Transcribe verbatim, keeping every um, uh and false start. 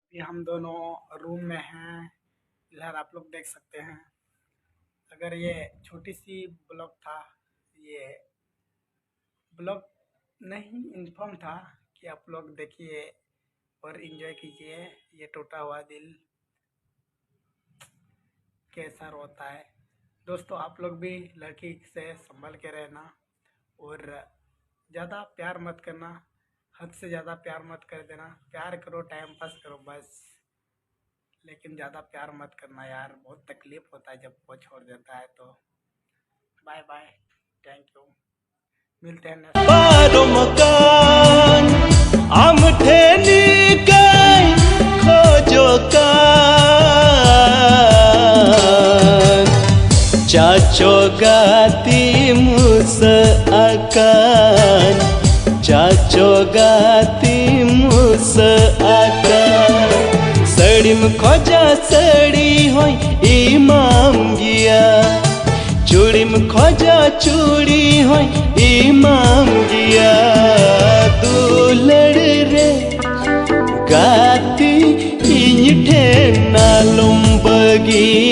अभी हम दोनों रूम में हैं। फिलहाल आप लोग देख सकते हैं। अगर ये छोटी सी ब्लॉग था, ये ब्लॉग नहीं, इन्फॉर्म था कि आप लोग देखिए और एंजॉय कीजिए ये टूटा हुआ दिल कैसा रोता है। दोस्तों, आप लोग भी लड़की से संभल के रहना और ज़्यादा प्यार मत करना, हद से ज़्यादा प्यार मत कर देना। प्यार करो, टाइम पास करो बस, लेकिन ज़्यादा प्यार मत करना यार, बहुत तकलीफ होता है जब वो छोड़ देता है तो। बाय बाय, थैंक यू, मिलते हैं नेक्स्ट। ᱯᱟᱨᱚᱢ ᱟᱠᱟᱱ ᱟᱢ ᱴᱷᱮᱱ ᱤᱠᱟᱹᱧ ᱠᱷᱚᱡᱚᱜ ᱠᱟᱱ᱾ ᱪᱟᱪᱚ ᱜᱟᱛᱮ ᱢᱩᱥᱟᱹ ᱟᱠᱟᱱ, ᱪᱟᱪᱚ ᱜᱟᱛᱮ ᱢᱩᱥᱟᱹ ᱟᱠᱟᱱ᱾ ᱥᱟᱹᱲᱤᱢ ᱠᱷᱚᱡᱟ ᱥᱟᱹᱲᱤ ᱦᱚᱸᱭ ᱮᱢᱟᱢ ᱜᱮᱭᱟ, ᱪᱩᱲᱤᱢ ᱠᱷᱚᱡᱟ ᱪᱩᱲᱤ ᱦᱚᱸᱭ ᱮᱢᱟᱢ ᱜᱮᱭᱟ᱾ ᱫᱩᱞᱟᱹᱲ ᱨᱮ ᱜᱟᱛᱮ ᱤᱧ ᱴᱷᱮᱱ ᱟᱞᱚᱢ ᱵᱟᱹᱜᱤᱭᱟ᱾